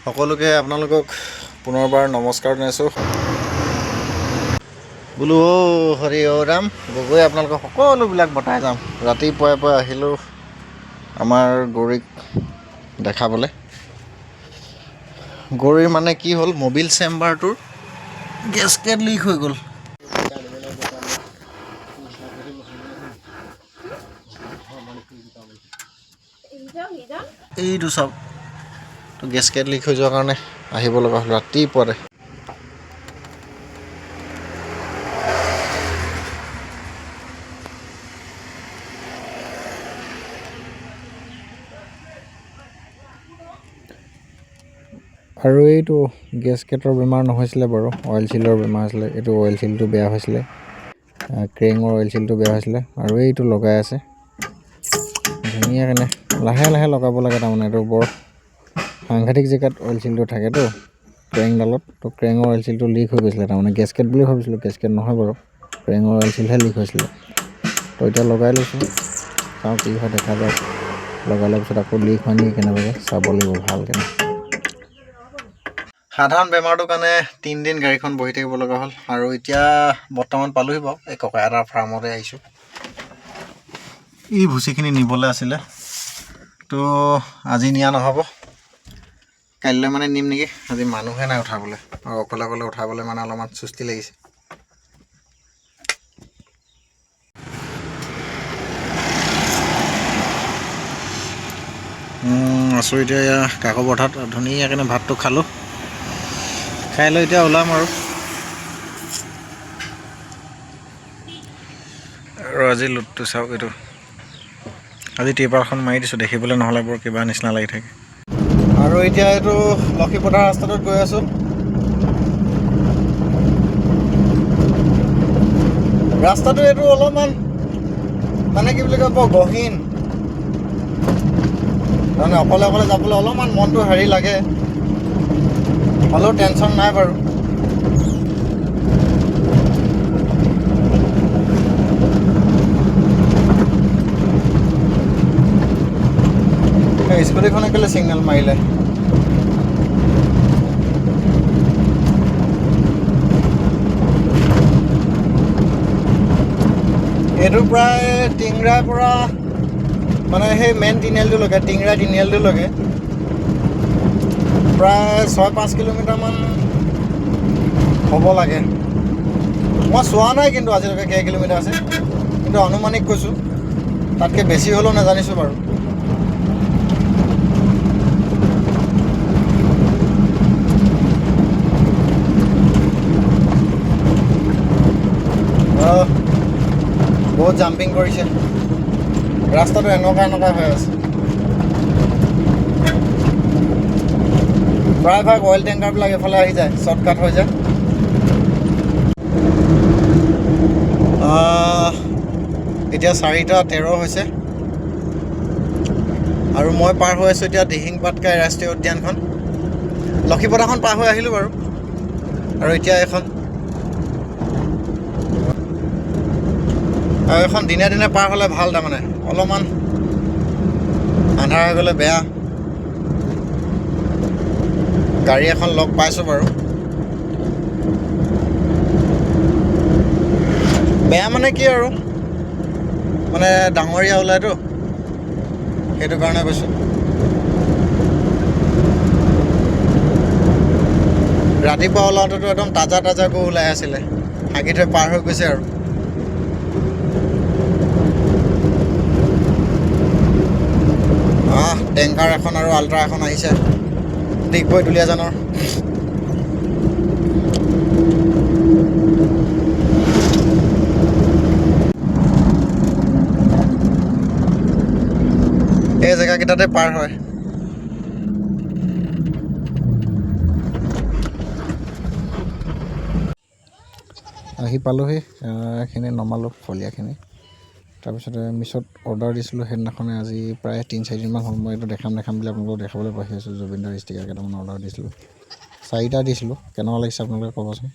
সকলোকে আপোনালোকক পুনৰবাৰ নমস্কাৰ জনাইছোঁ। বোলো অ' হৰি অ' ৰাম গগৈ, আপোনালোকক সকলোবিলাক বতাই যাম। ৰাতিপুৱাই পুৱাই আহিলোঁ আমাৰ গৌৰীক দেখাবলৈ। গৌৰীৰ মানে কি হ'ল, মবিল চেম্বাৰটোৰ গেছকেট লিক হৈ গ'ল। এইটো চাওক, তো গেছকেট লিক হৈ যোৱাৰ কাৰণে আহিব লগা হ'ল ৰাতিপুৱাতে। আৰু এইটো গেছকেটৰ বেমাৰ নহৈছিলে বাৰু, অইল চিলৰ বেমাৰ হৈছিলে। এইটো অইল চিলটো বেয়া হৈছিলে, ক্ৰেঙৰ অইল চিলটো বেয়া হৈছিলে। আৰু এইটো লগাই আছে ধুনীয়াকৈ, লাহে লাহে লগাব লাগে। তাৰমানে এইটো বৰ সাংঘাতিক জেগাত অইল চিলটো থাকেতো ক্ৰেংডালত। তো ক্ৰেঙৰ অইল চিলটো লিক হৈ গৈছিলে, তাৰমানে গেছকেট বুলি ভাবিছিলোঁ, গেছকেট নহয় বাৰু, ক্ৰেঙৰ অইল চিলহে লিক হৈছিলে। তো এতিয়া লগাই লৈছোঁ, চাওঁ কি হয় দেখা যাওক। লগাই লোৱাৰ পিছত আকৌ লিক হয় নেকি কেনেবাকৈ চাব লাগিব ভালকৈ। সাধাৰণ বেমাৰটোৰ কাৰণে 3 দিন গাড়ীখন বহি থাকিব লগা হ'ল। আৰু এতিয়া বৰ্তমান পালোহি বাৰু, এই ককাই এটাৰ ফাৰ্মতে আহিছোঁ। এই ভুচিখিনি নিবলৈ আছিলে, তো আজি নিয়া নহ'ব, কাইলৈ মানে নিম নেকি। আজি মানুহে নাই উঠাবলৈ, আৰু অকলে অকলে উঠাবলৈ মানে অলপমান চুস্তি লাগিছে। আছোঁ এতিয়া কাকপথাৰত, ধুনীয়াকৈ ভাতটো খালোঁ, খাই লৈ এতিয়া ওলাম। আৰু আৰু আজি লোডটো চাওক, এইটো আজি ত্ৰিপালখন মাৰি দিছোঁ দেখিবলৈ, নহ'লে বৰ কিবা নিচিনা লাগি থাকে। আৰু এতিয়া এইটো লক্ষীপথাৰ ৰাস্তাটোত গৈ আছোঁ। ৰাস্তাটো এইটো অলপমান মানে কি বুলি কয়, বৰ গহীন, তাৰমানে অকলে অকলে যাবলৈ অলপমান মনটো হেৰি লাগে, হ'লেও টেনশ্যন নাই বাৰু। এই স্কুটিখনে কেলৈ ছিগনেল মাৰিলে? এইটো প্ৰায় টিংৰাৰ পৰা মানে সেই মেইন তিনিআলিটোলৈকে, টিংৰা তিনিআলিটোলৈকে প্ৰায় 6-5 কিলোমিটাৰমান হ'ব লাগে। মই চোৱা নাই কিন্তু আজিলৈকে কেই কিলোমিটাৰ আছে, কিন্তু আনুমানিক কৈছোঁ, তাতকৈ বেছি হ'লেও নাজানিছোঁ বাৰু। বহুত জাম্পিং কৰিছে, ৰাস্তাটো এনেকুৱা এনেকুৱা হৈ আছে। প্ৰায়ভাগ অইল টেংকাৰবিলাক এইফালে আহি যায়, শ্বৰ্টকাট হৈ যায়। এতিয়া 4:13 হৈছে আৰু মই পাৰ হৈ আছোঁ এতিয়া দিহিং পাটকাই ৰাষ্ট্ৰীয় উদ্যানখন। লক্ষীপথাৰখন পাৰ হৈ আহিলোঁ বাৰু। আৰু এতিয়া এইখন, আৰু এইখন দিনে দিনে পাৰ হ'লে ভাল, তাৰমানে অলপমান আন্ধাৰ হৈ গ'লে বেয়া। গাড়ী এখন লগ পাইছোঁ বাৰু, বেয়া মানে কি আৰু, মানে ডাঙৰীয়া ওলায়তো, সেইটো কাৰণে কৈছোঁ। ৰাতিপুৱা ওলাওঁতেতো একদম তাজা তাজা গৈ ওলাই আছিলে, হাগি থৈ পাৰ হৈ গৈছে। আৰু টেংকাৰ এখন আৰু আল্ট্ৰা এখন আহিছে ডিগবৈ দুলীয়াজানৰ। এই জেগাকেইটাতে পাৰ হয়। আহি পালোহি, এইখিনি নমালোঁ ফলীয়াখিনি। তাৰপিছতে মিছত অৰ্ডাৰ দিছিলোঁ সেইদিনাখনে, আজি প্ৰায় 3-4 দিনমান হ'ল। মই এইটো দেখাম দেখাম বুলি আপোনালোকক দেখাবলৈ পাহৰি আছোঁ। জুবিনদাৰ ষ্টিকাৰ কেইটামান অৰ্ডাৰ দিছিলোঁ, 4টা দিছিলোঁ। কেনেকুৱা লাগিছে আপোনালোকে ক'বচোন।